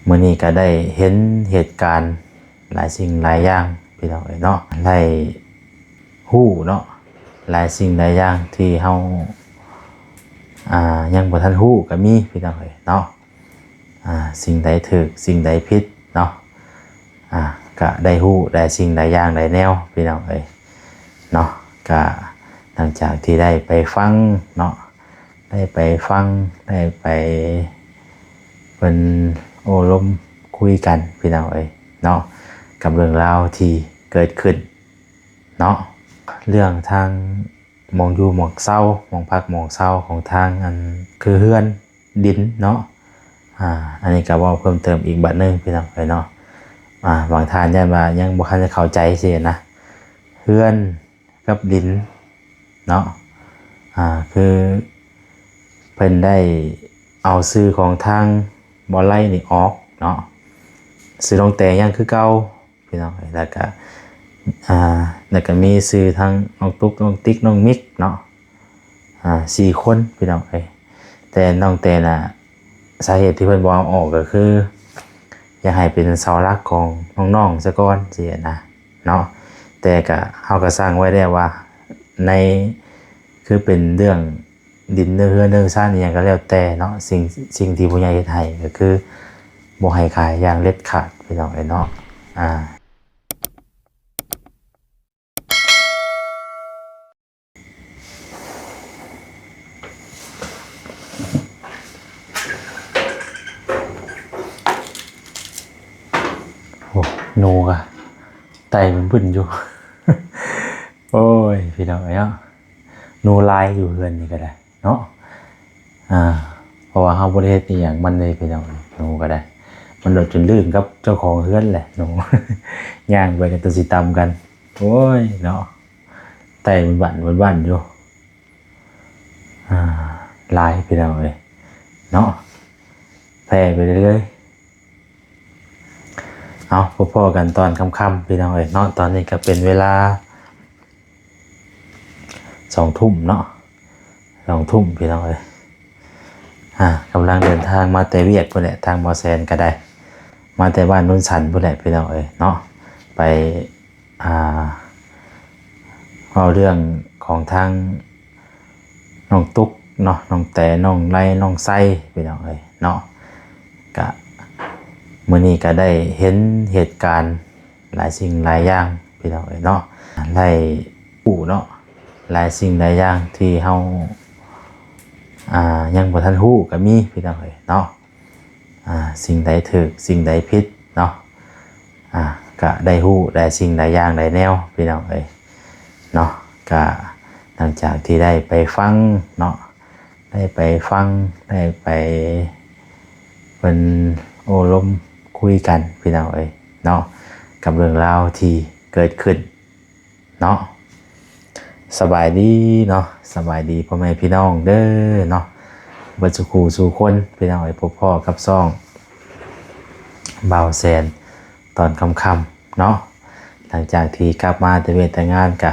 ມື້ນີ້ກໍໄດ້ເຫັນເຫດການຫຼາຍສິ່ງຫຼາຍຢ່າງພີ່ນ້ອງເອີຍເນາະ ໄດ້ຮູ້ເນາະ ຫຼາຍສິ່ງຫຼາຍຢ່າງທີ່ເຮົາ ອ່າ ຍັງບໍ່ທັນຮູ້ກໍມີພີ່ນ້ອງເອີຍເນາະ ອ່າ ສິ່ງໃດຖືກ ສິ່ງໃດຜິດເນາະ ອ່າ ກະໄດ້ຮູ້ຫຼາຍສິ່ງຫຼາຍຢ່າງຫຼາຍແນວພີ່ນ້ອງເອີຍເນາະ ກະຫຼັງຈາກທີ່ໄດ້ໄປຟັງເນາະ ໄດ້ໄປຟັງ ໄດ້ໄປເພິ່ນໂອ້ລົມຄຸຍກັນພີ່ນ້ອງເອີຍເນາະ ກັບເລື່ອງລາວທີ່ເກີດຂຶ້ນເນາະ ເລື່ອງທາງ ໝ່ອງຢູ່ໝ່ອງເຊົາ ໝ່ອງພັກໝ່ອງເຊົາຂອງທາງ ອັນ ຄືເຮືອນດິນເນາະ ອ່າ ອັນນີ້ກໍເວົ້າເພີ່ມເຕີມອີກບາດໜຶ່ງພີ່ນ້ອງເອີຍເນາະ ອ່າ ບາງທ່ານຢ້ານວ່າຍັງບໍ່ທັນໄດ້ເຂົ້າໃຈຊີ້ນະ ເຮືອນກັບດິນເນາະ ອ່າ ຄືເພິ່ນໄດ້ເອົາຊື່ຂອງທາງບ່າວໄລນີ້ອອກເນາະ ຊື່ນ້ອງແຕຍັງຄືເກົ່າ ພີ່ນ້ອງເອີຍ ແລ້ວກະ ອ່າ ແລ້ວກະມີຊື່ທັງນ້ອງຕຸກ ນ້ອງຕິກ ນ້ອງມິກເນາະ ອ່າ ສີ່ຄົນພີ່ນ້ອງເອີຍ ແຕ່ນ້ອງແຕນະ ສາເຫດທີ່ເພິ່ນບໍ່ເອົາອອກກໍຄື ຢາກໃຫ້ເປັນເສົາຫຼັກຂອງນ້ອງໆຊະກ່ອນຊີ້ນະເນາະ ແຕ່ກະ ເຮົາກະສັ່ງໄວ້ແລ້ວວ່າ ໃນ ຄືເປັນເລື່ອງ ດິນເລື່ອງເຮືອນເລື່ອງຊານອີ່ຫຍັງກໍແລ້ວແຕ່ເນາະ ສິ່ງ ສິ່ງທີ່ຜູ້ໃຫຍ່ເຮັດໃຫ້ກໍຄືບໍ່ໃຫ້ຂາຍຢ່າງເດັດຂາດພີ່ນ້ອງເອີຍເນາະ ອ່າ ໂອ້ ໜູກະໄຕ່ບຶ້ນໆຢູ່ ໂອ້ຍ ພີ່ນ້ອງເອີຍເນາະ ໜູຫຼາຍຢູ່ເຮືອນນີ້ກໍໄດ້ເນາະ ອ່າ ເພາະວ່າເຮົາບໍ່ໄດ້ເຮັດອີ່ຫຍັງມັນເດ້ພີ່ນ້ອງ ໜູກໍໄດ້ ມັນໂດດຈົນລື່ນກັບເຈົ້າຂອງເຮືອນແຫຼະ ໜູ ຍ່າງໄປກໍຈະຊິຕຳກັນ ໂອ້ຍເນາະ ໄຕ່ບຶ້ນໆຢູ່ ອ່າ ຫຼາຍພີ່ນ້ອງເອີຍເນາະ ແຜ່ໄປເລື້ອຍໆ ເອົາ ພົບພໍ້ກັນຕອນຄ່ຳໆ ພີ່ນ້ອງເອີຍເນາະ ຕອນນີ້ກໍເປັນເວລາ ສອງທຸ່ມເນາະ ສອງທຸ່ມພີ່ນ້ອງເອີຍ ອ່າ ກຳລັງເດີນທາງມາແຕ່ວຽກພຸ້ນແຫຼະ ທາງບໍ່ແຊນກໍໄດ້ ມາແຕ່ບ້ານໂນນສັນພຸ້ນແຫຼະ ພີ່ນ້ອງເອີຍເນາະ ໄປ ອ່າ ເວົ້າເລື່ອງຂອງທາງນ້ອງຕຸກເນາະ ນ້ອງແຕ ນ້ອງໄລ ນ້ອງໄຊ ພີ່ນ້ອງເອີຍເນາະ ກະ ມື້ນີ້ກະໄດ້ເຫັນເຫດການ ຫຼາຍສິ່ງຫຼາຍຢ່າງພີ່ນ້ອງເອີຍເນາະ ໄດ້ຮູ້ເນາະ ຫຼາຍສິ່ງຫຼາຍຢ່າງທີ່ເຮົາ ອ່າ ຍັງບໍ່ທັນຮູ້ກໍມີພີ່ນ້ອງເອີຍເນາະ ອ່າ ສິ່ງໃດຖືກ ສິ່ງໃດຜິດເນາະ ອ່າ ກະໄດ້ຮູ້ຫຼາຍສິ່ງຫຼາຍຢ່າງຫຼາຍແນວພີ່ນ້ອງເອີຍເນາະ ກະຫຼັງຈາກທີ່ໄດ້ໄປຟັງເນາະ ໄດ້ໄປຟັງ ໄດ້ໄປເພິ່ນໂອ້ລົມຄຸຍກັນພີ່ນ້ອງເອີຍເນາະ ກັບເລື່ອງລາວທີ່ເກີດຂຶ້ນເນາະ ສະບາຍດີເນາະ ສະບາຍດີພໍ່ແມ່ພີ່ນ້ອງເດີເນາະ ເບິດສູ່ຄູ່ສູ່ຄົນພີ່ນ້ອງເອີຍ ພົບພໍ້ກັບຊ່ອງບ່າວແສນຕອນຄ່ຳໆ ເນາະ ຫຼັງຈາກທີ່ກັບມາແຕ່ວຽກແຕ່ງານກະ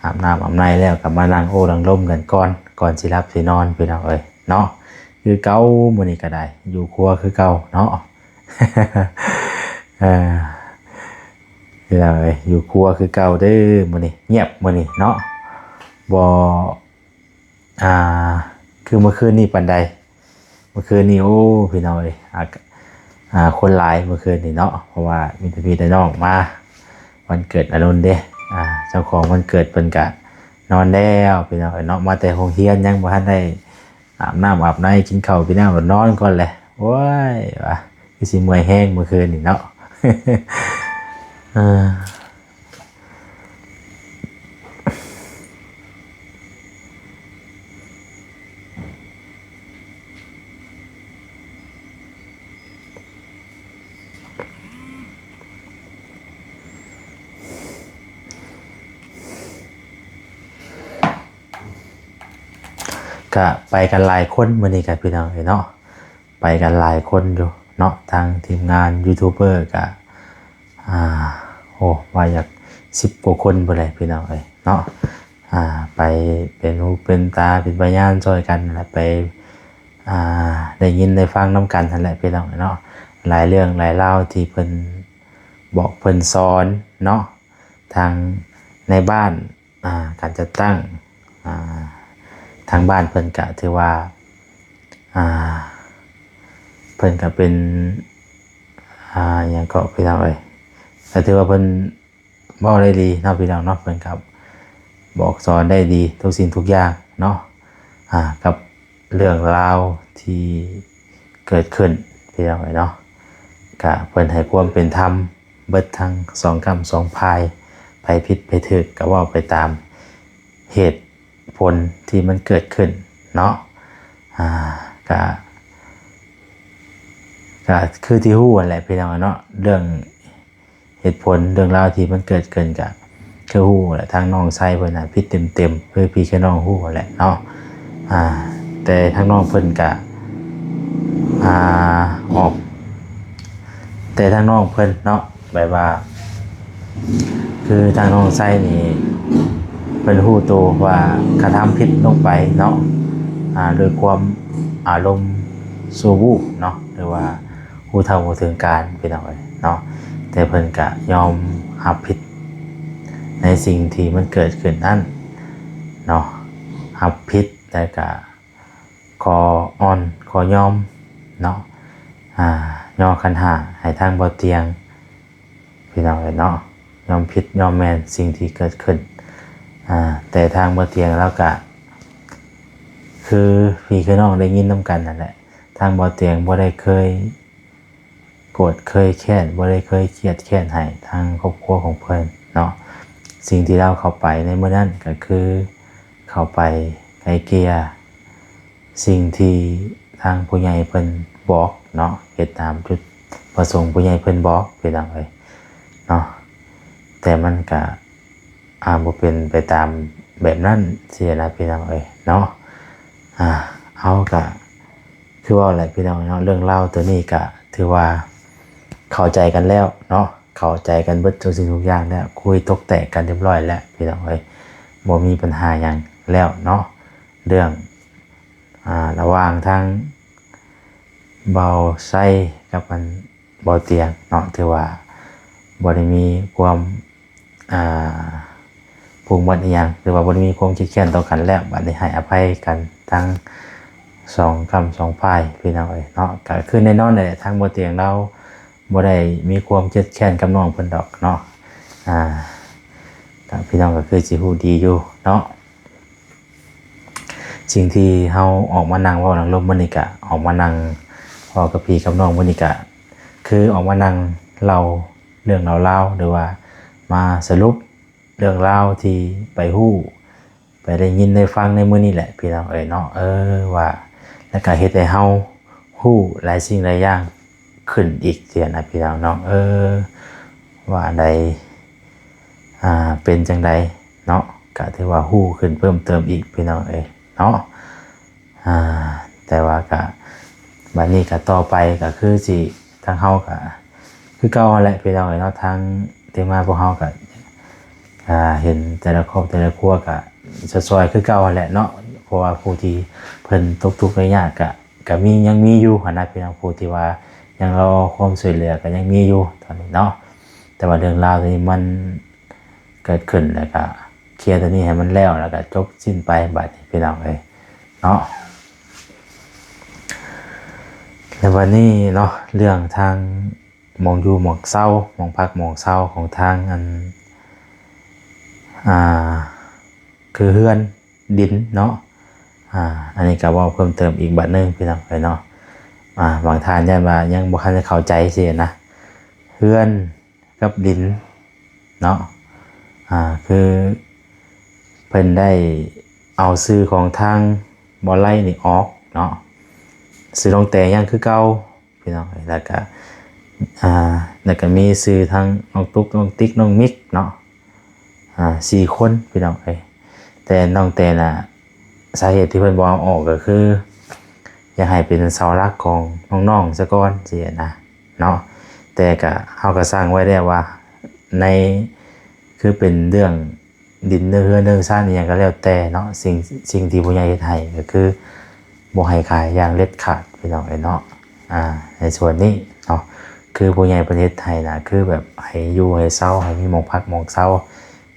ອາບນ້ຳອາບໃນແລ້ວ ກະມານັ່ງໂອ້ນັ່ງລົມກັນກ່ອນ ກ່ອນຊິຫຼັບຊິນອນພີ່ນ້ອງເອີຍເນາະ ຄືເກົ່າ ມື້ນີ້ກະໄດ້ຢູ່ຄົວຄືເກົ່າເນາະ ເອີ ພີ່ນ້ອງເອີຍ ຢູ່ຄົວຄືເກົ່າເດີ ມື້ນີ້ງຽບ ມື້ນີ້ເນາະ ບໍ່ ອ່າ ຄືເມື່ອຄືນນີ້ປານໃດ ເມື່ອຄືນນີ້ ໂອ້ ພີ່ນ້ອງເອີຍ ອ່າ ອ່າ ຄົນຫຼາຍເມື່ອຄືນນີ້ເນາະ ເພາະວ່າມີແຕ່ພີ່ແຕ່ນ້ອງມາ ວັນເກີດອາລຸນເດ້ ອ່າ ເຈົ້າຂອງວັນເກີດເພິ່ນກະນອນແລ້ວ ພີ່ນ້ອງເອີຍເນາະ ມາແຕ່ໂຮງຮຽນຍັງບໍ່ທັນໄດ້ອາບນ້ຳອາບໃນ ກິນເຂົ້າກິນນ້ຳ ນອນກ່ອນແຫຼະ ໂອ້ຍ ວ່າຄືຊິເມື່ອຍແຮງເມື່ອຄືນນີ້ເນາະ ເອີ. ກະໄປກັນຫຼາຍຄົນມື້ນີ້ກະພີ່ນ້ອງເອີຍເນາະ ໄປກັນຫຼາຍຄົນຢູ່ເນາະ ທາງທີມງານຢູທູບເບີກະ ອ່າ ໂອ້ ວ່າຢາກສິບກວ່າຄົນພຸ້ນແຫຼະພີ່ນ້ອງເອີຍເນາະ ອ່າ ໄປເປັນຫູເປັນຕາເປັນພະຍານຊ່ອຍກັນຫັ້ນແຫຼະ ໄປ ອ່າ ໄດ້ຍິນໄດ້ຟັງນຳກັນຫັ້ນແຫຼະພີ່ນ້ອງເນາະ ຫຼາຍເລື່ອງຫຼາຍລາວທີ່ເພິ່ນບອກເພິ່ນສອນເນາະ ທາງໃນບ້ານ ອ່າ ການຈັດຕັ້ງ ອ່າ ທາງບ້ານເພິ່ນກະຖືວ່າ ອ່າ ເພິ່ນກະເປັນ ອ່າ ຫຍັງເກາະ ພີ່ນ້ອງເອີຍ ກະຖືວ່າເພິ່ນ ເວົ້າໄດ້ດີເນາະ ພີ່ນ້ອງເນາະ ເພິ່ນກໍບອກສອນໄດ້ດີທຸກສິ່ງທຸກຢ່າງເນາະ ອ່າ ກັບເລື່ອງລາວທີ່ເກີດຂຶ້ນ ພີ່ນ້ອງເອີຍເນາະ ກະເພິ່ນໃຫ້ຄວາມເປັນທຳເບິດທັງສອງກ້ຳສອງຝ່າຍ ໃຜຜິດໃຜຖືກກໍເວົ້າໄປຕາມເຫດຜົນທີ່ມັນເກີດຂຶ້ນເນາະ ອ່າ ກະ ກະຄືທີ່ຮູ້ຫັ້ນແຫຼະ ພີ່ນ້ອງເນາະ ເລື່ອງ ເຫດຜົນເລື່ອງລາວທີ່ມັນເກີດຂຶ້ນກະຄືຮູ້ແຫຼະ ທາງນ້ອງຊາຍເພິ່ນນະຜິດເຕັມໆ ຄືພີ່ຄືນ້ອງຮູ້ແຫຼະເນາະ ອ່າ ແຕ່ທາງນ້ອງເພິ່ນກະ ອ່າ ອອກ ແຕ່ທາງນ້ອງເພິ່ນເນາະ ແບບວ່າ ຄືທາງນ້ອງຊາຍນີ້ ເພິ່ນຮູ້ໂຕວ່າກະທຳຜິດລົງໄປເນາະ ອ່າ ດ້ວຍຄວາມອາລົມຊົ່ວວູບເນາະ ຫຼືວ່າ ຮູ້ເທົ່າບໍ່ເຖິງການ ພີ່ນ້ອງເອີຍເນາະ ແຕ່ເພິ່ນກະຍອມຮັບຜິດໃນສິ່ງທີ່ມັນເກີດຂຶ້ນນັ້ນເນາະ ຮັບຜິດ ແລ້ວກະຂໍອ່ອນຂໍຍອມເນາະ ອ່າ ຍໍຂັນຫ້າໃຫ້ທາງບໍ່ຕຽງ ພີ່ນ້ອງເອີຍເນາະ ຍອມຜິດຍອມແມ່ນສິ່ງທີ່ເກີດຂຶ້ນ ອ່າ ແຕ່ທາງບໍ່ຕຽງລາວກະ ຄືພີ່ຄືນ້ອງໄດ້ຍິນນຳກັນນັ້ນແຫຼະ ທາງບໍ່ຕຽງບໍ່ໄດ້ເຄີຍ ໂກດເຄີຍແຄ້ນ ບໍ່ໄດ້ເຄີຍຄຽດແຄ້ນໃຫ້ທາງຄອບຄົວຂອງເພິ່ນເນາະ ສິ່ງທີ່ລາວເຂົ້າໄປໃນມື້ນັ້ນກໍຄືເຂົ້າໄປໄກ່ເກ່ຍ ສິ່ງທີ່ທາງຜູ້ໃຫຍ່ເພິ່ນບອກເນາະ ເຮັດຕາມຈຸດປະສົງຜູ້ໃຫຍ່ເພິ່ນບອກ ພີ່ນ້ອງເອີຍເນາະ ແຕ່ມັນກະ ອ່າ ບໍ່ເປັນໄປຕາມແບບນັ້ນຊີ້ນະ ພີ່ນ້ອງເອີຍເນາະ ອ່າ ເຮົາກະ ຄືເວົ້າແຫຼະພີ່ນ້ອງເນາະ ເລື່ອງລາວໂຕນີ້ກະຖືວ່າເຂົ້າໃຈກັນແລ້ວເນາະ ເຂົ້າໃຈກັນເບິດທຸກສິ່ງທຸກຢ່າງແລ້ວ ຄຸຍຕົກແຕກກັນຮຽບຮ້ອຍແລ້ວພີ່ນ້ອງເອີຍ ບໍ່ມີບັນຫາຫຍັງແລ້ວເນາະ ເລື່ອງ ອ່າ ລະຫວ່າງທາງບ່າວໄຊກັບອັນ ບໍ່ຕຽງເນາະ ຖືວ່າບໍ່ໄດ້ມີຄວາມ ອ່າ ຜູກມັດອີ່ຫຍັງ ຫຼືວ່າບໍ່ໄດ້ມີຄວາມຄຽດແຄ້ນຕໍ່ກັນແລ້ວ ບັດນີ້ໃຫ້ອະໄພກັນທັງສອງກ້ຳສອງຝ່າຍ ພີ່ນ້ອງເອີຍເນາະ ກະຄືແນ່ນອນແຫຼະ ທາງບໍ່ຕຽງລາວບໍ່ໄດ້ມີຄວາມຄຽດແຄ້ນກັບນ້ອງເພິ່ນດອກເນາະ ອ່າ ກະພີ່ນ້ອງກໍຄືຊິຮູ້ດີຢູ່ເນາະ. ສິ່ງທີ່ເຮົາອອກມານັ່ງເວົ້ານັ່ງລົມມື້ນີ້ກະ ອອກມານັ່ງເວົ້າກັບພີ່ກັບນ້ອງມື້ນີ້ກະ ຄືອອກມານັ່ງເລົ່າເລື່ອງເລົ່າລາວ ຫຼືວ່າມາສະຫຼຸບເລື່ອງລາວທີ່ໄປຮູ້ ໄປໄດ້ຍິນໄດ້ຟັງໃນມື້ນີ້ແຫຼະ ພີ່ນ້ອງເອີຍເນາະ ເອີ ວ່າ ແລ້ວກະເຮັດໃຫ້ເຮົາຮູ້ຫຼາຍສິ່ງຫຼາຍຢ່າງຂຶ້ນອີກຊີ້ນະ ພີ່ນ້ອງເນາະ ເອີ ວ່າອັນໃດ ອ່າ ເປັນຈັ່ງໃດເນາະ ກະຖືວ່າຮູ້ຂຶ້ນເພີ່ມເຕີມອີກ ພີ່ນ້ອງເອີຍເນາະ ອ່າ ແຕ່ວ່າກະ ບັດນີ້ກະຕໍ່ໄປກະຄືຊິ ທາງເຮົາກະຄືເກົ່າຫັ້ນແຫຼະ ພີ່ນ້ອງເອີຍເນາະ ທາງທີມງານພວກເຮົາກະ ອ່າ ເຫັນແຕ່ລະຄອບແຕ່ລະຄົວກະຊ່ອຍໆຄືເກົ່າຫັ້ນແຫຼະເນາະ ເພາະວ່າຜູ້ທີ່ເພິ່ນຕົກທຸກໄດ້ຍາກກະ ກະມີ ຍັງມີຢູ່ຫັ້ນນະ ພີ່ນ້ອງ ຜູ້ທີ່ວ່າຍັງລໍຄວາມຊ່ວຍເຫຼືອກະຍັງມີຢູ່ຕອນນີ້ເນາະ ແຕ່ວ່າເລື່ອງລາວໂຕນີ້ມັນ ເກີດຂຶ້ນ ແລ້ວກະເຄຍໂຕນີ້ໃຫ້ມັນແລ້ວ ແລ້ວກະຈົບສິ້ນໄປ ບາດນີ້ພີ່ນ້ອງເອີຍເນາະ ແລ້ວບັດນີ້ເນາະ ເລື່ອງທາງໝ່ອງຢູ່ໝ່ອງເຊົາ ໝ່ອງພັກໝ່ອງເຊົາຂອງທາງອັນ ອ່າ ຄືເຮືອນດິນເນາະ ອ່າ ອັນນີ້ກະເວົ້າເພີ່ມເຕີມອີກບາດໜຶ່ງ ພີ່ນ້ອງເອີຍເນາະ ອ່າ ບາງທ່ານຢ້ານວ່າຍັງບໍ່ທັນໄດ້ເຂົ້າໃຈຊີ້ນະ ເຮືອນ ກັບດິນເນາະ ອ່າ ຄືເພິ່ນໄດ້ເອົາຊື່ຂອງທາງບໍ່ໄລນີ້ອອກເນາະ ຊື່ນ້ອງແຕຍັງຄືເກົ່າ ພີ່ນ້ອງເອີຍ ແລ້ວກະ ອ່າ ແລ້ວກະມີຊື່ທາງນ້ອງຕຸກ ນ້ອງຕິກ ນ້ອງມິກເນາະ ອ່າ ສີ່ຄົນ ພີ່ນ້ອງເອີຍ ແຕ່ນ້ອງແຕນະ ສາເຫດທີ່ເພິ່ນບໍ່ເອົາອອກກໍຄື ຢາກໃຫ້ເປັນເສົາຫຼັກຂອງນ້ອງໆຊະກ່ອນຊີ້ນະເນາະ ແຕ່ກະ ເຮົາກະສັ່ງໄວ້ແລ້ວວ່າ ໃນ ຄືເປັນເລື່ອງດິນເລື່ອງເຮືອນເລື່ອງຊານອີ່ຫຍັງກໍແລ້ວແຕ່ເນາະ ສິ່ງ ສິ່ງທີ່ຜູ້ໃຫຍ່ເຮັດໃຫ້ກໍຄືບໍ່ໃຫ້ຂາຍຢ່າງເດັດຂາດ ພີ່ນ້ອງເອີຍເນາະ ອ່າ ໃນສ່ວນນີ້ ເນາະ ຄືຜູ້ໃຫຍ່ເພິ່ນເຮັດໃຫ້ນະ ຄືແບບໃຫ້ຢູ່ໃຫ້ເຊົາ ໃຫ້ມີໝ່ອງພັກໝ່ອງເຊົາ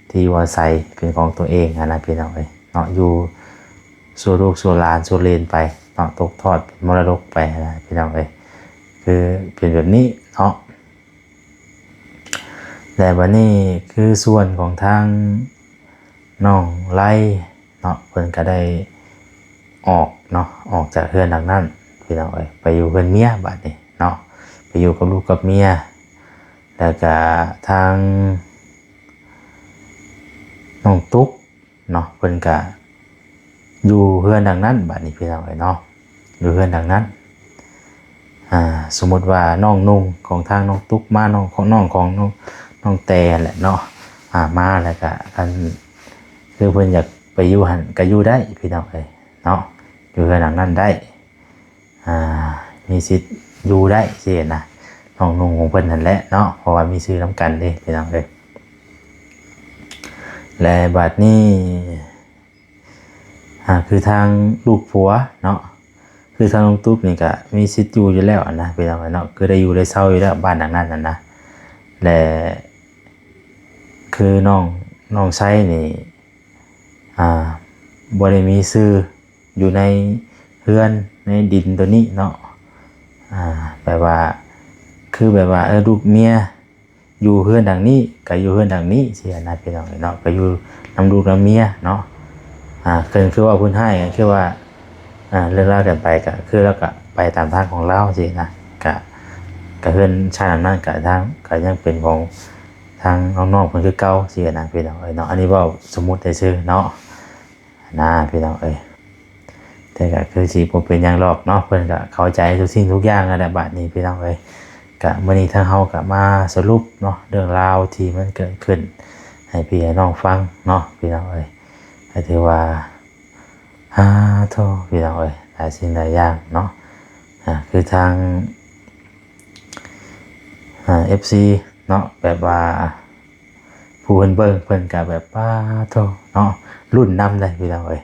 ທີ່ຢູ່ອາໄສເປັນຂອງຕົວເອງຫັ້ນນະ ພີ່ນ້ອງເອີຍເນາະ ຢູ່ສູ່ລູກສູ່ຫຼານສູ່ເລນໄປເນາະ ຕົກທອດເປັນມໍລະດົກໄປຫັ້ນນະ ພີ່ນ້ອງເອີຍ ຄືເປັນແບບນີ້ເນາະ. ແລະ ບັດນີ້ຄືສ່ວນຂອງທາງນ້ອງໄລເນາະ ເພິ່ນກໍໄດ້ອອກເນາະ ອອກຈາກເຮືອນຫຼັງນັ້ນ ພີ່ນ້ອງເອີຍ ໄປຢູ່ເຮືອນເມຍບາດນີ້ເນາະ ໄປຢູ່ກັບລູກກັບເມຍ ແລ້ວກະທາງນ້ອງຕຸກເນາະ ເພິ່ນກະຢູ່ເຮືອນຫຼັງນັ້ນບາດນີ້ ພີ່ນ້ອງເອີຍເນາະ ຢູ່ເຮືອນຫຼັງນັ້ນ. ອ່າ ສົມມຸດວ່ານ້ອງນຸ່ງຂອງທາງນ້ອງຕຸກມາ ນ້ອງຂອງ ນ້ອງຂອງນ້ອງ ນ້ອງແຕຫັ້ນແຫຼະເນາະ ອ່າ ມາແລ້ວກະ ຄັນຄືເພິ່ນຢາກໄປຢູ່ຫັ້ນກະຢູ່ໄດ້ ພີ່ນ້ອງເອີຍເນາະ ຢູ່ເຮືອນຫຼັງນັ້ນໄດ້ ອ່າ ມີສິດຢູ່ໄດ້ຊີ້ນະ ນ້ອງນຸ່ງຂອງເພິ່ນຫັ້ນແຫຼະເນາະ ເພາະວ່າມີຊື່ນຳກັນເດ້ ພີ່ນ້ອງເອີຍ. ແລະ ບາດນີ້ ອ່າ ຄືທາງລູກຜົວເນາະ ຄືທາງນ້ອງຕຸກນີ້ກະມີສິດຢູ່ຢູ່ແລ້ວຫັ້ນນະ ພີ່ນ້ອງເອີຍເນາະ ຄືໄດ້ຢູ່ໄດ້ເຊົາຢູ່ແລ້ວ ບ້ານຫຼັງນັ້ນຫັ້ນນະ ແລະ ຄືນ້ອງ ນ້ອງໄຊນີ້ ອ່າ ບໍ່ໄດ້ມີຊື່ຢູ່ໃນເຮືອນໃນດິນໂຕນີ້ເນາະ ອ່າ ແບບວ່າ ຄືແບບວ່າ ເອີ ລູກເມຍ ຢູ່ເຮືອນຫຼັງນີ້ ກໍຢູ່ເຮືອນຫຼັງນີ້ຊີ້ນະ ພີ່ນ້ອງເອີຍເນາະ ໄປຢູ່ນຳລູກນຳເມຍເນາະ ອ່າ ເພິ່ນຄືວ່າເພິ່ນໃຫ້ ກໍຄືວ່າ ອ່າ ເລີກລາກັນໄປ ກໍຄືລາວກໍໄປຕາມທາງຂອງລາວຊີ້ນະ ກໍ ກໍເຮືອນຊານນັ້ນກໍທາງ ກໍຍັງເປັນຂອງທາງນ້ອງໆເພິ່ນຄືເກົ່າຊີ້ນະ ພີ່ນ້ອງເອີຍເນາະ ອັນນີ້ເວົ້າສົມມຸດຊື່ໆເນາະ ນະ ພີ່ນ້ອງເອີຍ ແຕ່ກໍຄືຊິບໍ່ເປັນຫຍັງດອກເນາະ ເພິ່ນກໍເຂົ້າໃຈທຸກສິ່ງທຸກຢ່າງຫັ້ນແຫຼະ ບາດນີ້ ພີ່ນ້ອງເອີຍ ກະມື້ນີ້ທາງເຮົາກະມາສະຫຼຸບເນາະ ເລື່ອງລາວທີ່ມັນເກີດຂຶ້ນໃຫ້ພີ່ໃຫ້ນ້ອງຟັງເນາະ ພີ່ນ້ອງເອີຍ ກໍຖືວ່າ ອ່າ ໂທ້ ພີ່ນ້ອງເອີຍ ຫຼາຍສິ່ງຫຼາຍຢ່າງເນາະ ອ່າ ຄືທາງ ອ່າ ເອັຟຊີເນາະ ແບບວ່າ ຜູ້ເພິ່ນເບິ່ງເພິ່ນກະແບບ ປາໂທ້ ເນາະ ລຸ້ນນຳເດ້ ພີ່ນ້ອງເອີຍ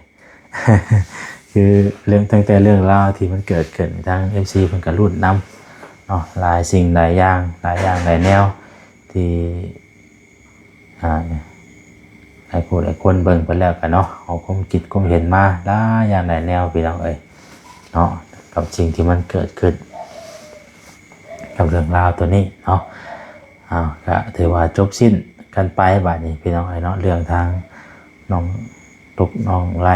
ຄືເລື່ອງ ຕັ້ງແຕ່ເລື່ອງລາວທີ່ມັນເກີດຂຶ້ນ ທາງເອັຟຊີເພິ່ນກະລຸ້ນນຳເນາະ ຫຼາຍສິ່ງຫຼາຍຢ່າງ ຫຼາຍຢ່າງຫຼາຍແນວ ທີ່ ອ່າ ຫຼາຍຜູ້ຫຼາຍຄົນເບິ່ງໄປແລ້ວກະເນາະ ເອົາຄວາມຄິດຄວາມເຫັນມາຫຼາຍຢ່າງຫຼາຍແນວ ພີ່ນ້ອງເອີຍເນາະ ກັບສິ່ງທີ່ມັນເກີດຂຶ້ນ ກັບເລື່ອງລາວໂຕນີ້ເນາະ ອ່າ ກະຖືວ່າຈົບສິ້ນກັນໄປບາດນີ້ ພີ່ນ້ອງເອີຍເນາະ ເລື່ອງທາງນ້ອງຕຸກ ນ້ອງໄລ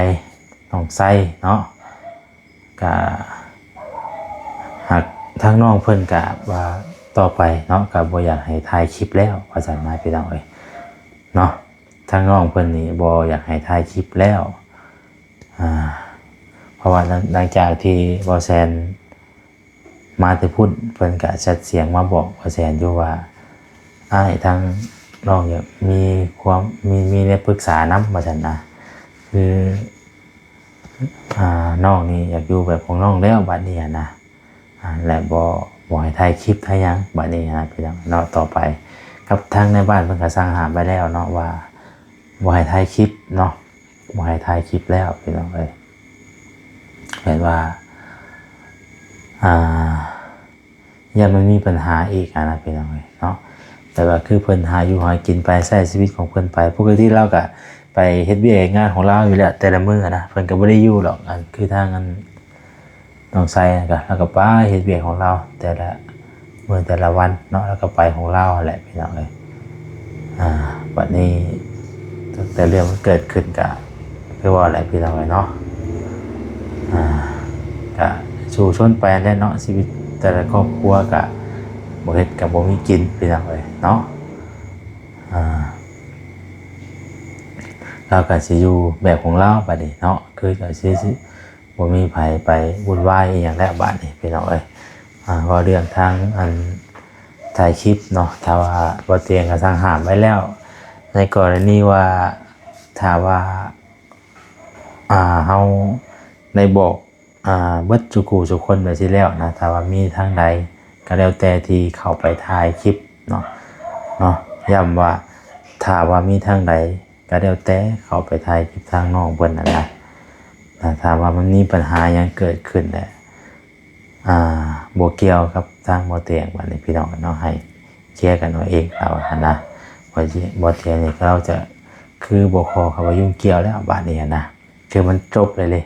ນ້ອງໄຊເນາະ ກະຫາກທາງນ້ອງເພິ່ນກະວ່າຕໍ່ໄປເນາະ ກະບໍ່ຢາກໃຫ້ຖ່າຍຄລິບແລ້ວ ວ່າຊັ້ນນະ ພີ່ນ້ອງເອີຍເນາະ ທາງນ້ອງເພິ່ນນີ້ບໍ່ຢາກໃຫ້ຖ່າຍຄລິບແລ້ວ ອ່າ ເພາະວ່າຫຼັງ ຫຼັງຈາກທີ່ບ່າວແຊນ ມາແຕ່ພຸ້ນ ເພິ່ນກະແຊັດສຽງມາບອກບ່າວແຊນຢູ່ວ່າ ອ້າຍ ທາງນ້ອງຢາກມີຄວາມ ມີ ມີແນວປຶກສານຳ ວ່າຊັ້ນນະ ຄື ອ່າ ນ້ອງນີ້ຢາກຢູ່ແບບຂອງນ້ອງແລ້ວ ບາດນີ້ຫັ້ນນະ ອ່າ ແລະ ບໍ່ ບໍ່ໃຫ້ຖ່າຍຄລິບຖ່າຍຫຍັງ ບາດນີ້ຫັ້ນນະ ພີ່ນ້ອງເນາະ ຕໍ່ໄປ ກັບທາງໃນບ້ານເພິ່ນກະສັ່ງຫ້າມໄວ້ແລ້ວເນາະ ວ່າບໍ່ໃຫ້ຖ່າຍຄລິບເນາະ ບໍ່ໃຫ້ຖ່າຍຄລິບແລ້ວ ພີ່ນ້ອງເອີຍ ແບບວ່າ ອ່າ ຢ້ານມັນມີບັນຫາອີກຫັ້ນນະ ພີ່ນ້ອງເອີຍເນາະ ແຕ່ວ່າຄືເພິ່ນຫາຢູ່ຫາກິນໄປ ໃຊ້ຊີວິດຂອງເພິ່ນໄປ ປົກກະຕິລາວກະໄປເຮັດວຽກເຮັດງານຂອງລາວຢູ່ແລ້ວ ແຕ່ລະມື້ນະ ເພິ່ນກະບໍ່ໄດ້ຢູ່ດອກ ອັນ ຄືທາງ ອັນ ນ້ອງໄຊນະ ກະ ລາວກະໄປເຮັດວຽກຂອງລາວ ແຕ່ລະມື້ແຕ່ລະວັນເນາະ ລາວກະໄປຂອງລາວຫັ້ນແຫຼະ ພີ່ນ້ອງເອີຍ ອ່າ ບັດນີ້ ຕັ້ງແຕ່ເລື່ອງມັນເກີດຂຶ້ນກະ ຄືວ່າແຫຼະ ພີ່ນ້ອງເອີຍເນາະ ອ່າ ກະສູ້ຊົນໄປຫັ້ນແຫຼະເນາະ ຊີວິດແຕ່ລະຄອບຄົວກະ ບໍ່ເຮັດກະບໍ່ມີກິນ ພີ່ນ້ອງເອີຍເນາະ ອ່າ ລາວກະຊິຢູ່ແບບຂອງລາວບັດນີ້ເນາະ ຄືກະຊິ ຊິ ບໍ່ມີໃຜໄປວຸ່ນວາຍອີ່ຫຍັງແລ້ວບາດນີ້ ພີ່ນ້ອງເອີຍ ອ່າ ເວົ້າເລື່ອງທາງ ອັນ ຖ່າຍຄລິບເນາະ ຖ້າວ່າບໍ່ຕຽງກະສັ່ງຫ້າມໄວ້ແລ້ວ ໃນກໍລະນີວ່າ ຖ້າວ່າ ອ່າ ເຮົາໄດ້ບອກ ອ່າ ເບິດສູ່ຄູ່ສູ່ຄົນແບບຊີ້ແລ້ວນະ ຖ້າວ່າມີທາງໃດກະແລ້ວແຕ່ທີ່ເຂົ້າໄປຖ່າຍຄລິບເນາະ ເນາະ ຢ້ຳວ່າ ຖ້າວ່າມີທາງໃດ ກະແລ້ວແຕ່ເຂົ້າໄປຖ່າຍຄລິບທາງນ້ອງເພິ່ນຫັ້ນນະ ຖ້າວ່າມັນມີບັນຫາຫຍັງເກີດຂຶ້ນແຫຼະ ອ່າ ບໍ່ກ່ຽວກັບທາງບໍ່ແຕງ ບາດນີ້ພີ່ນ້ອງເນາະ ໃຫ້ເຄຍກັນເອົາເອງ ລາວຫັ້ນນະ. ບໍ່ ບໍ່ແຕງນີ້ ລາວຈະຄືບໍ່ຂໍເຂົ້າໄປຫຍຸ້ງກ່ຽວແລ້ວ ບາດນີ້ຫັ້ນນະ ຄືມັນຈົບເລີຍເດ້.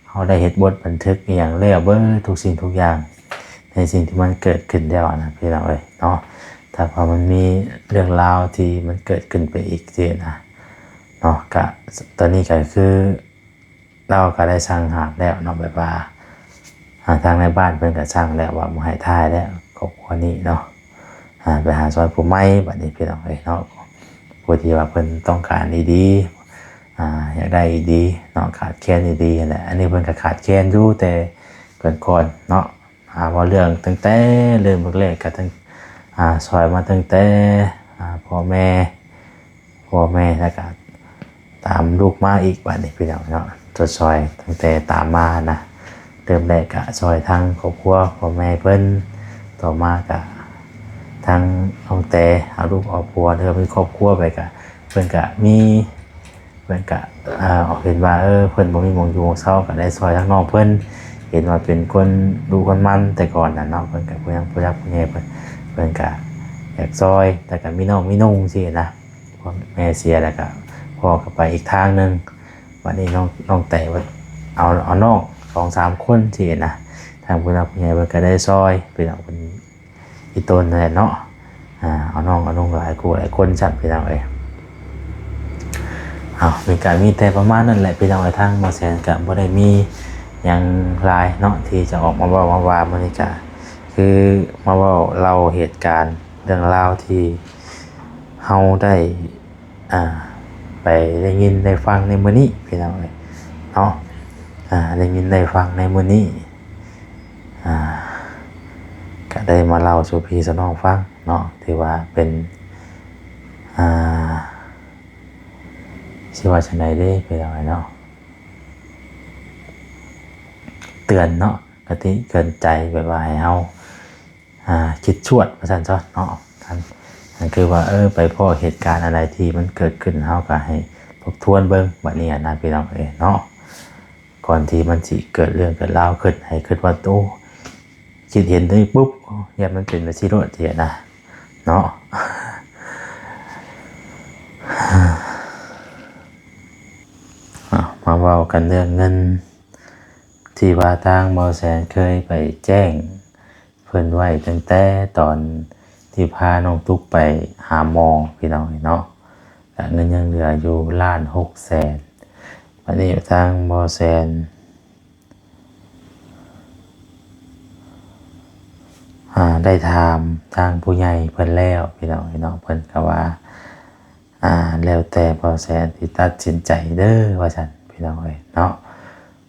ເຮົາໄດ້ເຮັດບົດບັນທຶກອີ່ຫຍັງແລ້ວເບິດທຸກສິ່ງທຸກຢ່າງ ໃນສິ່ງທີ່ມັນເກີດຂຶ້ນແລ້ວນະ ພີ່ນ້ອງເອີຍເນາະ. ຖ້າວ່າມັນມີເລື່ອງລາວທີ່ມັນເກີດຂຶ້ນໄປອີກຊີ້ນະເນາະ ກະ ຕອນນີ້ກະຄື ລາວກໍໄດ້ສັ່ງຫ້າມແລ້ວເນາະ ແບບວ່າ ອ່າ ທາງນາຍບ້ານເພິ່ນກໍສັ່ງແລ້ວວ່າບໍ່ໃຫ້ຖ່າຍແລ້ວ ຄອບຄົວນີ້ເນາະ. ອ່າ ໄປຫາຊ່ອຍຜູ້ໃໝ່ ບາດນີ້ພີ່ນ້ອງເອີຍເນາະ ຜູ້ທີ່ວ່າເພິ່ນຕ້ອງການດີໆ ອ່າ ຢາກໄດ້ດີໆເນາະ ຂາດແຄນດີໆຫັ້ນແຫຼະ. ອັນນີ້ເພິ່ນກໍຂາດແຄນຢູ່ແຕ່ກ່ອນໆເນາະ. ອ່າ ເວົ້າເລື່ອງຕັ້ງແຕ່ເລີ່ມແລກໆ ກໍຕັ້ງ ອ່າ ຊ່ອຍມາຕັ້ງແຕ່ ອ່າ ພໍ່ແມ່ ພໍ່ແມ່ ແລ້ວກະຕາມລູກມາອີກ ບາດນີ້ພີ່ນ້ອງເນາະ ຊ່ອຍໆ ຕັ້ງແຕ່ຕາມມານະ. ເລີ່ມແລກກະຊ່ອຍທາງຄອບຄົວພໍ່ແມ່ເພິ່ນ ຕໍ່ມາກະທາງນ້ອງແຕເອົາລູກເອົາຜົວ ເລີ່ມມີຄອບຄົວໄປ ກະເພິ່ນກະມີ ເພິ່ນກະ ເອີ ເຫັນວ່າ ເອີ ເພິ່ນບໍ່ມີໝ່ອງຢູ່ໝ່ອງເຊົາ ກະໄດ້ຊ່ອຍທາງນ້ອງເພິ່ນ ເຫັນວ່າເປັນຄົນດຸຄົນໝັ່ນແຕ່ກ່ອນນະເນາະ ເພິ່ນກະຜູ້ຍັງຜູ້ຫຼັກຜູ້ໃຫຍ່ ເພິ່ນ ເພິ່ນກະຢາກຊ່ອຍ ແຕ່ກະມີນ້ອງມີນຸ່ງຊີ້ນະ. ພໍ່ແມ່ເສຍແລ້ວກະພໍ່ກໍໄປອີກທາງໜຶ່ງ ບາດນີ້ນ້ອງ ນ້ອງແຕວ່າເອົາ ເອົານ້ອງສອງສາມຄົນຊີ້ນະ ທາງຜູ້ຫຼັກຜູ້ໃຫຍ່ເພິ່ນກໍໄດ້ຊ່ອຍ ພີ່ນ້ອງເພິ່ນອີ່ຕົນນັ້ນແຫຼະເນາະ. ອ່າ ເອົານ້ອງເອົານຸ່ງຫຼາຍຄູ່ຫຼາຍຄົນຊັ້ນ ພີ່ນ້ອງເອີຍ. ເອົາ ມີການ ມີແຕ່ປະມານນັ້ນແຫຼະ ພີ່ນ້ອງເອີຍ. ທາງໝໍແສນກໍບໍ່ໄດ້ມີຫຍັງຫຼາຍເນາະ ທີ່ຈະອອກມາເວົ້າມາວ່າ ມື້ນີ້ກໍຄືມາເວົ້າເລົ່າເຫດການເລື່ອງລາວທີ່ ເຮົາໄດ້ ອ່າ ໄປໄດ້ຍິນໄດ້ຟັງໃນມື້ນີ້ ພີ່ນ້ອງເອີຍເນາະ. ອ່າ ໄດ້ຍິນໄດ້ຟັງໃນມື້ນີ້ ອ່າ ກະໄດ້ມາເລົ່າສູ່ພີ່ສູ່ນ້ອງຟັງເນາະ ຖືວ່າເປັນ ອ່າ ຊິວ່າຈັ່ງໃດເດ້ ພີ່ນ້ອງເອີຍເນາະ ເຕືອນເນາະ ກະຕິເຕືອນໃຈ ແບບວ່າໃຫ້ເຮົາ ອ່າ ຄິດຊວດວ່າຊັ້ນຊະເນາະ. ອັນ ອັນຄືວ່າ ເອີ ໄປພໍ້ເຫດການອັນໃດທີ່ມັນເກີດຂຶ້ນ ເຮົາກໍໃຫ້ທົບທວນເບິ່ງບາດນີ້ນະ ພີ່ນ້ອງເອີຍເນາະ. ກ່ອນທີ່ມັນຊິເກີດເລື່ອງເກີດລາວຂຶ້ນ ໃຫ້ຄິດວ່າ ໂອ້ ຄິດເຫັນຕົວນີ້ປຸບ ໂອ້ ຢ້ານມັນເປັນແບບຊີ້ໂລດ ຊີ້ນະເນາະ. ເອົາ ມາເວົ້າກັນເລື່ອງເງິນ ທີ່ວ່າທາງໝໍແສນເຄີຍໄປແຈ້ງ ເພິ່ນໄວ້ຕັ້ງແຕ່ຕອນທີ່ພານ້ອງຕຸກໄປຫາໝໍ ພີ່ນ້ອງເອີຍເນາະ ກະເງິນຍັງເຫຼືອຢູ່ລ້ານຫົກແສນ. ບາດນີ້ທາງໝໍແສນ ອ່າ ໄດ້ຖາມທາງຜູ້ໃຫຍ່ເພິ່ນແລ້ວ ພີ່ນ້ອງເອີຍເນາະ ເພິ່ນກໍວ່າ ອ່າ ແລ້ວແຕ່ໝໍແສນຊິຕັດສິນໃຈເດີ ວ່າຊັ້ນ ພີ່ນ້ອງເອີຍເນາະ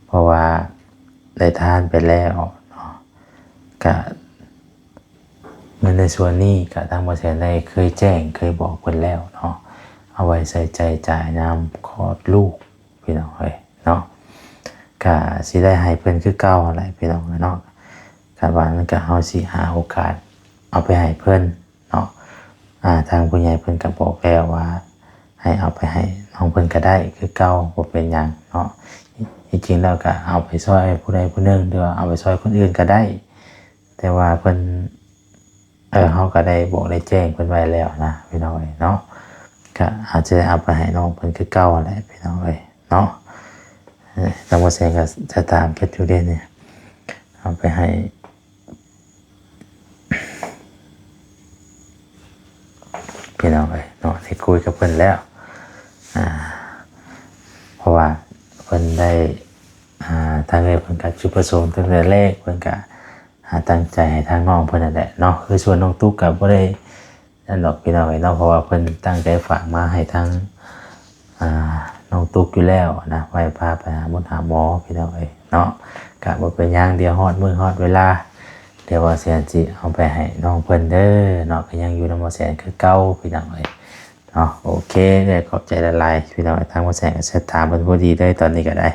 ເພາະວ່າໄດ້ທານໄປແລ້ວເນາະ. ກະເງິນໃນສ່ວນນີ້ກະທາງໝໍແສນໄດ້ເຄີຍແຈ້ງ ເຄີຍບອກເພິ່ນແລ້ວເນາະ ເອົາໄວ້ໃຊ້ໃຊ້ຈ່າຍຍາມຄອດລູກ ພີ່ນ້ອງເອີຍເນາະ. ກະຊິໄດ້ໃຫ້ເພິ່ນຄືເກົ່າຫັ້ນແຫຼະ ພີ່ນ້ອງເອີຍເນາະ. ຄັນວ່ານັ້ນກະເຮົາຊິຫາໂອກາດເອົາໄປໃຫ້ເພິ່ນ ເນາະ. ອ່າ ທາງຜູ້ໃຫຍ່ເພິ່ນກໍບອກແລ້ວວ່າ ໃຫ້ເອົາໄປໃຫ້ນ້ອງເພິ່ນກໍໄດ້ຄືເກົ່າ ບໍ່ເປັນຫຍັງເນາະ. ທີ່ຈິງແລ້ວກໍເອົາໄປຊ່ອຍຜູ້ໃດຜູ້ໜຶ່ງ ຫຼືວ່າເອົາໄປຊ່ອຍຄົນອື່ນກໍໄດ້ ແຕ່ວ່າເພິ່ນ ເອີ ເຮົາກໍໄດ້ບອກໄດ້ແຈ້ງເພິ່ນໄວ້ແລ້ວນະ ພີ່ນ້ອງເອີຍເນາະ. ກໍອາດຈະໄດ້ເອົາໄປໃຫ້ນ້ອງເພິ່ນຄືເກົ່າຫັ້ນແຫຼະ ພີ່ນ້ອງເອີຍເນາະ. ເອີ ທາງໝໍແສນກໍຈະຕາມເກັບຢູ່ເດ້ນີ້ ເອົາໄປໃຫ້ ພີ່ນ້ອງເອີຍເນາະ ໄດ້ຄຸຍກັບເພິ່ນແລ້ວ ອ່າ ເພາະວ່າເພິ່ນໄດ້ ອ່າ ທາງເອື້ອຍເພິ່ນກໍຈຸດປະສົງຕັ້ງແຕ່ແລກ ເພິ່ນກໍ ອ່າ ຕັ້ງໃຈໃຫ້ທາງນ້ອງເພິ່ນນັ້ນແຫຼະເນາະ. ຄືສ່ວນນ້ອງຕຸກກໍບໍ່ໄດ້ ນັ້ນດອກ ພີ່ນ້ອງເອີຍເນາະ ເພາະວ່າເພິ່ນຕັ້ງໃຈຝາກມາໃຫ້ທາງ ອ່າ ນ້ອງຕຸກຢູ່ແລ້ວນະ ໄວ້ພາໄປຫາໝົດຫາໝໍ ພີ່ນ້ອງເອີຍເນາະ. ກະບໍ່ເປັນຫຍັງ ດຽວຮອດມື້ຮອດເວລາ ດຽວໝໍແສນຊິເອົາໄປໃຫ້ນ້ອງເພິ່ນເດີເນາະ. ກະຍັງຢູ່ນຳໝໍແສນຄືເກົ່າ ພີ່ນ້ອງເອີຍເນາະ. ໂອເຄ ເອື້ອຍຂອບໃຈຫຼາຍໆ ພີ່ນ້ອງເອີຍ. ທາງໝໍແສນກໍຊິຖາມເພິ່ນພໍດີເລີຍ ຕອນນີ້ກໍໄດ້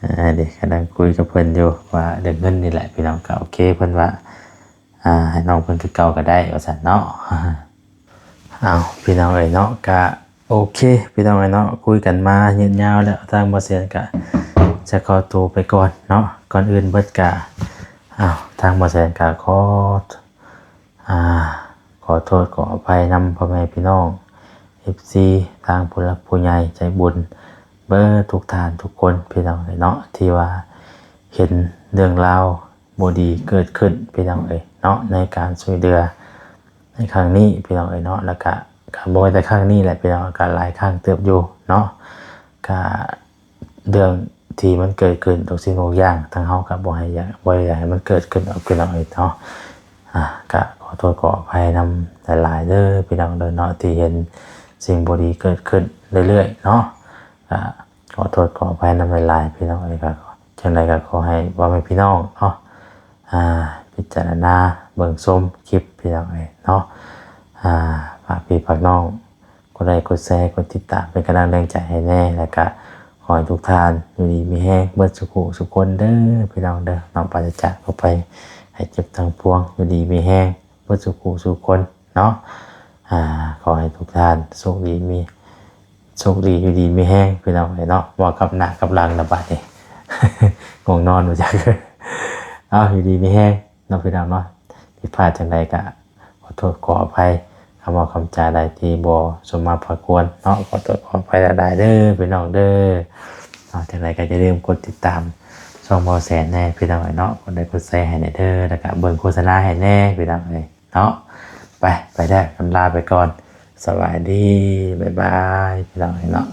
ອ່າ ເດ ກຳລັງຄຸຍກັບເພິ່ນຢູ່ວ່າເລື່ອງເງິນນີ້ແຫຼະ ພີ່ນ້ອງ. ກໍໂອເຄ ເພິ່ນວ່າ ອ່າ ໃຫ້ນ້ອງເພິ່ນຄືເກົ່າກໍໄດ້ວ່າຊັ້ນເນາະ. ເອົາ ພີ່ນ້ອງເອີຍເນາະ ກະໂອເຄ ພີ່ນ້ອງເອີຍເນາະ ຄຸຍກັນມາຍືດຍາວແລ້ວ ທາງໝໍແສນກະ ຈະຂໍໂຕໄປກ່ອນເນາະ. ກ່ອນອື່ນເບິດກະ ອ້າວ ທາງບໍ່ແສນກະຂໍ ອ່າ ຂໍໂທດຂໍອະໄພນຳພໍ່ແມ່ພີ່ນ້ອງ ເອັຟຊີ ທາງຜູ້ຫຼັກຜູ້ໃຫຍ່ໃຈບຸນເບິດທຸກທ່ານທຸກຄົນ ພີ່ນ້ອງເອີຍເນາະ ທີ່ວ່າເຫັນເລື່ອງລາວບໍ່ດີເກີດຂຶ້ນ ພີ່ນ້ອງເອີຍເນາະ ໃນການຊ່ວຍເຫຼືອໃນຄັ້ງນີ້ ພີ່ນ້ອງເອີຍເນາະ. ແລ້ວກະ ກະບໍ່ແຕ່ຄັ້ງນີ້ແຫຼະ ພີ່ນ້ອງ ກະຫຼາຍຄັ້ງເຕີບຢູ່ເນາະ. ກະ ເລື່ອງທີ່ມັນເກີດຂຶ້ນທຸກສິ່ງທຸກຢ່າງ ທາງເຮົາກໍບໍ່ໃຫ້ຢາກ ບໍ່ຢາກໃຫ້ມັນເກີດຂຶ້ນດອກ ພີ່ນ້ອງເອີຍເນາະ. ອ່າ ກະຂໍໂທດຂໍອະໄພນຳຫຼາຍໆເດີ ພີ່ນ້ອງເດີເນາະ ທີ່ເຫັນສິ່ງບໍ່ດີເກີດຂຶ້ນເລື້ອຍໆເນາະ. ກະຂໍໂທດຂໍອະໄພນຳຫຼາຍໆ ພີ່ນ້ອງເອີຍ. ກະຈັ່ງໃດກໍຂໍໃຫ້ພໍ່ແມ່ພີ່ນ້ອງເນາະ ອ່າ ພິຈາລະນາເບິ່ງຊົມຄລິບ ພີ່ນ້ອງເອີຍເນາະ. ອ່າ ຝາກພີ່ຝາກນ້ອງ ກົດໄລກົດແຊ ກົດຕິດຕາມ ເປັນກຳລັງແຮງໃຈໃຫ້ແດ່. ແລ້ວກະຂໍໃຫ້ທຸກທ່ານຢູ່ດີມີແຮງເບິດສູ່ຜູ້ສູ່ຄົນເດີ ພີ່ນ້ອງເດີເນາະ. ປາສະຈາກໂລກໄພໄຂ້ເຈັບທັງປວງ ຢູ່ດີມີແຮງເບິດສູ່ຜູ້ສູ່ຄົນເນາະ. ອ່າ ຂໍໃຫ້ທຸກທ່ານໂຊກດີມີ ໂຊກດີ ຢູ່ດີມີແຮງ ພີ່ນ້ອງເອີຍເນາະ. ເວົ້າກັບໜ້າກັບຫຼັງລະບາດນີ້ ງ່ວງນອນບໍ່ຈັກ. ເອົາ ຢູ່ດີມີແຮງເນາະ ພີ່ນ້ອງເນາະ. ຜິດພາດຈັ່ງໃດກະ ຂໍໂທດຂໍອະໄພ ຄຳເວົ້າຄຳຈາໃດທີ່ບໍ່ສົມມາພາຄວນເນາະ ຂໍໂທດຂໍອະໄພຫຼາຍໆເດີ ພີ່ນ້ອງເດີເນາະ. ຈັ່ງໃດກໍຢ່າລືມກົດຕິດຕາມຊ່ອງເບົາແສນແດ່ ພີ່ນ້ອງເອີຍເນາະ. ກົດໄລກົດແຊໃຫ້ແດ່ເດີ ແລ້ວກະເບິ່ງໂຄສະນາໃຫ້ແດ່ ພີ່ນ້ອງເອີຍເນາະ. ໄປ ໄປແລ້ວ ຄຳລາໄປກ່ອນ ສະບາຍດີ ບາຍບາຍ ພີ່ນ້ອງເອີຍເນາະ.